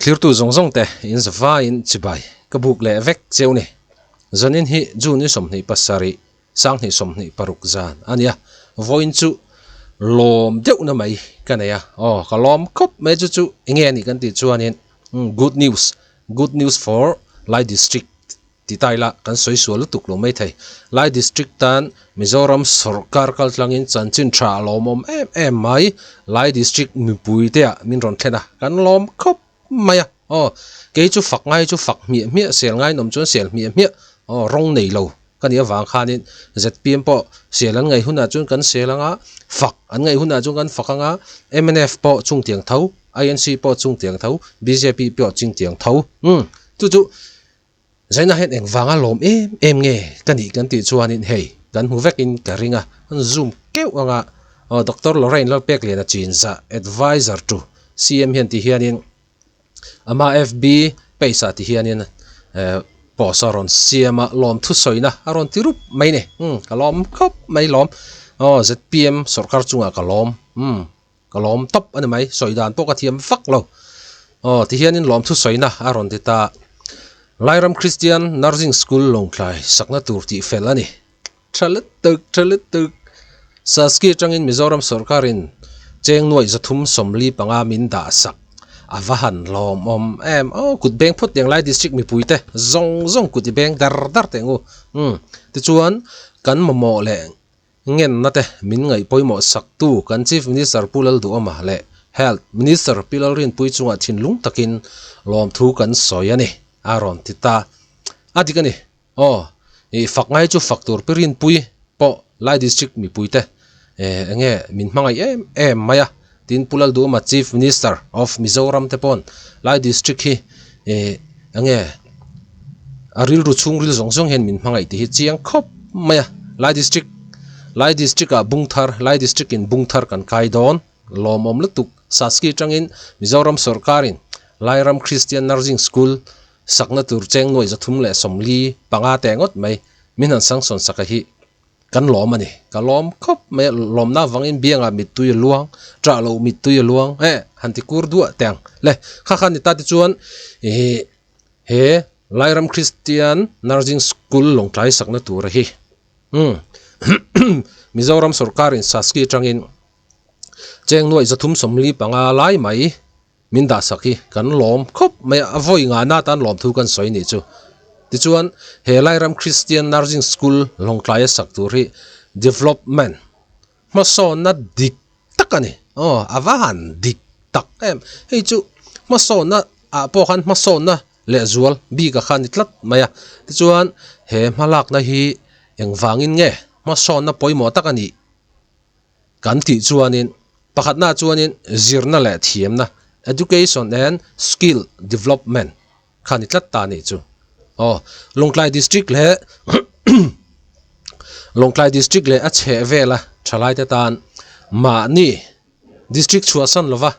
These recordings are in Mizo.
Thlirtu zawng zawng te in zavaiin chibai ka buk leh vek cheu ni. Zanin hi June ni 27, 2026 zan a nia. Vawiin chu lawm deuhna mai ka nei a, aw ka lawm khawp mai chu chu enge a nih kan tih chuanin good news, good news for Lai District. Ti ta ila, kan sawi sual lutuk lo mai thei. Lai District tan Mizoram sawrkar kaltlangin chanchin tha a lawmawm em em mai. Lai District mipui te ah min rawn thlen a, kan lawm khawp mai a. Aw, kei chu fak ngai chu fak hmiah hmiah, sel ngai nawm chuan sel hmiah hmiah, aw, rawng nei lo ka nih avang khanin zpm pawh sel an ngaih hunah chuan kan sel anga, fak an ngaih hunah chuan kan fak anga, mnf pawh chungtiang tho, INC pawh chungtiang tho, bjp pawh chungtiang tho. Umm, chu chu. Zaina hian engvanga lawm em em nge ka nih kan tih chuanin hei kan hmu vekin ka ring a, an zoom keuh ang a, aw Doctor Lorraine Lalpekliana chinza advisor to CM hian ti hianin ama FB page ah ti hianin eh post a rawn siam a, lawm thusawina a rawn ti rup mai ni, umm ka lawm khawp mai lawm, aw zpm sawrkar chungah ka lawm, umm. Ka lawm tawp a ni mai, sawi dan pawh ka thiam vak lo. Aw, tihianin lawmthu sawina a rawn ti ta. Lairam Christian Nursing School Lawngtlai sakna tur tih fel a ni. Tha lutuk, tha lutuk. Saski atangin Mizoram sawrkarin cheng nuaih 345 min dah sak. A va han lawmawm em. Aw, kut beng phawt tiang Lai District mipuite zawng zawng kut i beng dar dar teh ang u. Umm, tichuan kan mamawh leh Ngenna te min ngaih pawimawh saktu kan Chief Minister Pu Lalduhawma leh Health Minister Pi Lalrinpuii chungah thinlung takin lawmthu kan sawi a ni, a rawn ti ta. A dik a ni. Aw, i fak ngai chu fak tur Pi Rinpuii pawh Lai District mipuite eng nge min hmangaih em em mai a, tin Pu Lalduhawma Chief Minister of Mizoram te paw'n Lai District hi eng nge a rilru chhungril zawng zawng hian min hmangaih tih hi chiang khawp mai a, Lai District Lai District ah bung thar Lai District in bung thar kan kai dawn lawmawm lutuk Saski atangin Mizoram sawrkarin Lairam Christian Nursing School sakna tur cheng nuaih 345 teh ngawt mai min han sanction sak a hi Kan lawm a ni. Ka lawm khawp mai a, lawmna avangin biangah mittui a luang, ṭah loh mittui a luang, eh, han ti kur duah teh ang. Le, kha kha ni ta tichuan ih he Lairam Christian Nursing School Lawngtlai sakna tura hi umm Mizoram sawrkarin Saski atangin cheng nuaih 345 lai mai Min dahsak hi kan lawm khawp mai a, a vawi ngahna atan lawmthu kan sawi nih chu. Tichuan, he Lairam Christian Nursing School Lawngtlaia sak tur hi development hmasawnna dik tak a ni. Aw, a va han dik tak em. Hei chu hmasawnna ah pawh khan hmasawnna lehzual bik a kha ni tlat mai a. Tichuan, he hmalakna hi engvangin nge hmasawnna pawimawh tak a nih? Kan tih chuanin pakhatna chuanin zirna leh thiamna, education and skill development, kha ni tlat ta nih chu. Aw, Lawngtlai District leh Lawngtlai District leh a chheh vela thalaite tan mahni District chhuahsan lova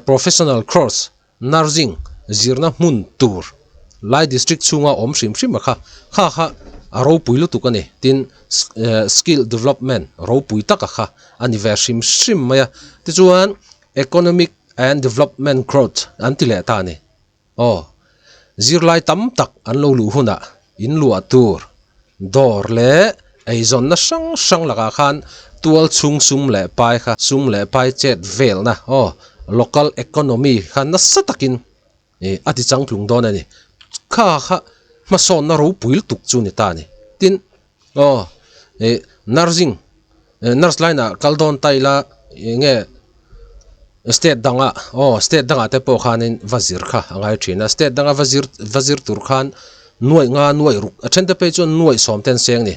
professional course Nursing zirna hmun tur lai district chhunga awm hrim hrim a kha, kha kha a ropui lutuk a ni. Tin, skill development ropui taka kha a ni ve hrim hrim mai a. Tichuan, economic and development growth an ti leh ta a ni. Aw, zirlai tam tak an lo luh hunah in luah tur dawr leh eizawnna hrang hrang lakah khan tual chhung sum leh pai kha sum leh pai chet velna aw local economy kha nasa takin ih a ti changtlung dawn a ni kha kha hmasawnna ropui lutuk chu ni ta a ni tin aw ih nursing nurse line ah kal dawn ta ila eng nge state dangah aw state dangah te pawh khanin va zir kha a ngai thin a state danga va zir va zir tur khan nuaih nga nuaih ruk a then te phei chuan nuaih sawm te an seng a ni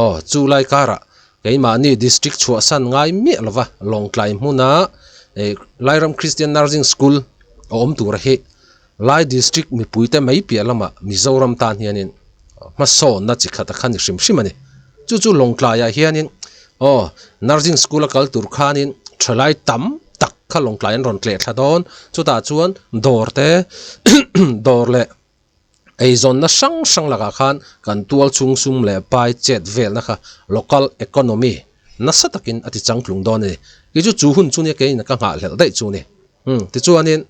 aw chu lai karah keimahni district chhuahsan ngai miah lova Lawngtlai hmuna ih Lairam Christian Nursing School a awm tur hi Lai district mipuite mai piah lamah Mizoram tan hianin hmasawnna chi khat a kha ni hrim hrim a ni. Chu chu Lawngtlaiah hianin aw nursing school a kal tur khanin thalai tam tak kha Lawngtlai an rawn tleh thla dawn. Chutah chuan dawr te dawr leh eizawnna hrang hrang lakah khan kan tual chhung sum leh pai chet velna kha local economy nasa takin a ti changtlung dawn a ni. Kei chu chu hun chu nia keiin ka nghahhlelh daih chu a ni. Umm tichuanin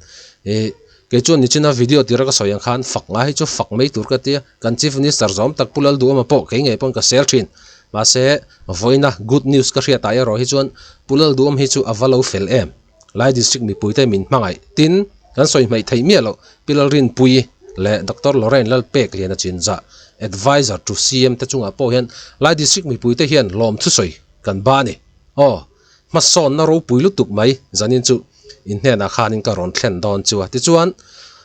ih. Kei chuan nichina video tira ka sawi ang khan fak ngai hi chu fak mai tur ka tia, kan Chief Minister zawm tak Pu Lalduhawma pawh kei ngei pawn ka sel thin. Mahse, vawiina good news ka hriat ah erawh hi chuan Pu Lalduhawm hi chu a va lo fel em. Lai District mipuite min hmangaih tin kan sawi hmaih theih miah loh Pi Lalrinpuii leh Doctor Lorraine Lalpekliana Chinzah, Adviser to CM te chungah pawh hian Lai District mipuite hian lawm thusawi kan ba a ni. Aw. Hmasawnna ropui lutuk mai zanin chu in hnenah khanin ka rawn thlen dawn chu a. Tichuan,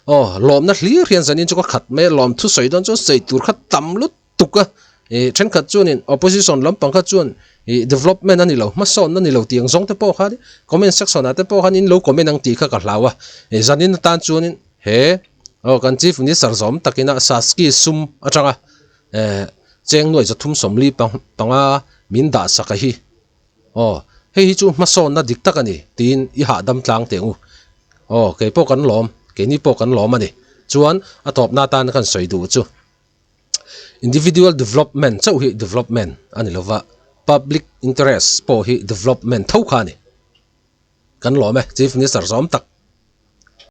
aw, lawmna hlir hian zanin chu ka khat mai a, lawm thusawi dawn chuan sawi tur kha tam lutuk a. Ih, thenkhat chuanin opposition lampang kha chuan ih development a ni lo, hmasawnna a ni lo tih ang zawng te pawh khan comment section ah te pawh khan in lo comment ang tih kha ka hlau a. Ih, zanin atan chuanin he aw kan chief minister zawm takina Saski sum atanga eh cheng nuai zathum sawmli panga min dah sak a hi. Aw, hei hi chu hmasawnna dik tak a ni, tiin i hahdam tlang teh u. Aw, kei pawh kan lawm, keini pawh kan lawm a ni. Chuan, a tawpna atana kan sawi duh chu individual development chauh hi development a ni lova, public interest pawh hi development tho kha a ni. Kan lawm e, Chief Minister zawm tak.